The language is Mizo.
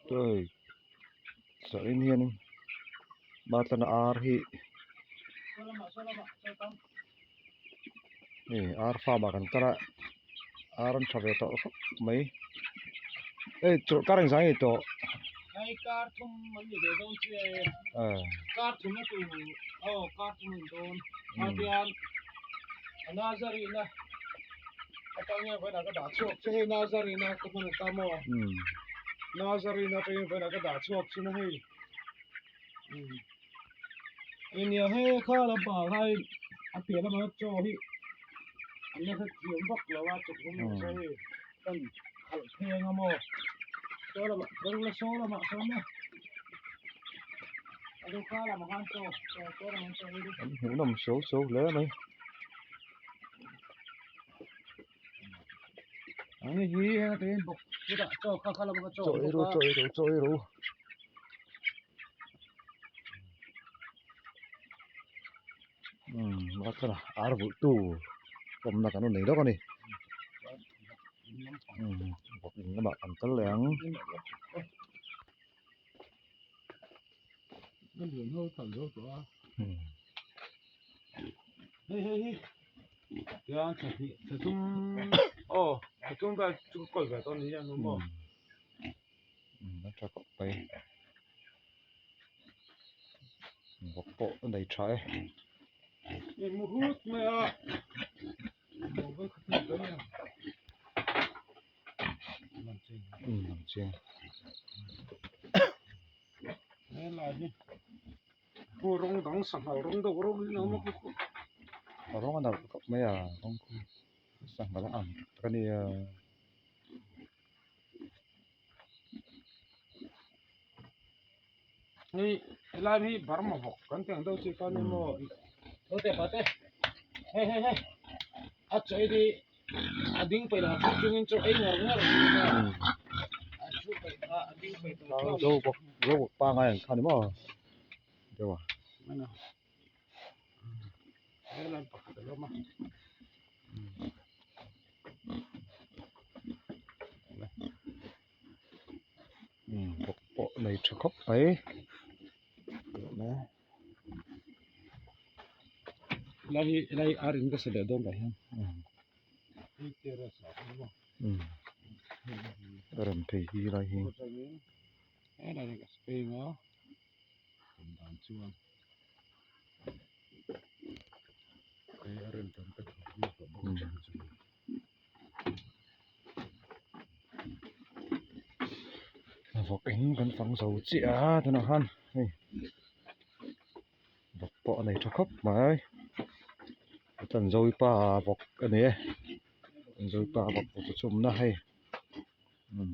Chuan zanin hianin Matlana ar hi hei ar farm ah kan kal a ar an tha ve tawh khawp mai hei chawlhkar engzah nge tawh. Atangin vawiinah ka dah chhuak che hei Nazarene ka hman ta maw Nazarene atangin vawiinah ka dah chhuak chin a hei eng nia hei kha lampangah khan a piah lamah chaw hi an la hrethiam vak lo a chawhmeh nasa hei kan khalh pheng a maw saw lamah rawng saw lamah sawn a a kha lamah khan chaw chaw lamah chaw hi an hmuhnawm so so hle mai. Chaw ei ru chaw ei ru chaw ei ru umm bakah ar vulh tu awmna kan rawn nei lawk a ni umm vawk in lamah kan kal leh ang. Hei hei hi tiang thla hnih thla thum aw thla thum vel chu kawl ve dawn ni ang maw a tha khawp mai vawk pawh a nei tha e i mu hut mai a umm chiang helai hi. Aw rawng dang sanghal rawng deuh rawng in a awm a a rawng a nalh khawp mai a rawng khu sanghal a ang tak a nia. Hei helai hi Burma vawk kan tih ang deuh chi kha a ni maw naute pate hei hei hei a chaw ei hi a ding peih lo a thu chungin chaw ei ngar ngar a thu peih a a ding peih tawh zo bawk zo bawk pangai ang kha ni maw deuh a helai pakhat a lo awm a. Vawk pawh nei tha khawp mai. Helai hi helai hi ar in ka sa leh dawn tah hian a rawn phei hi lai hi helai hi ka spray ang a awm dan chuan hei a rem tam ka tih hi ka bawk a chu. Vawk in kan fang zo chiah a tunah khan hei vawk pawh a nei tha khawp mai chuan zoipa vawk a ni e zoipa vawk chu chhumna hei umm.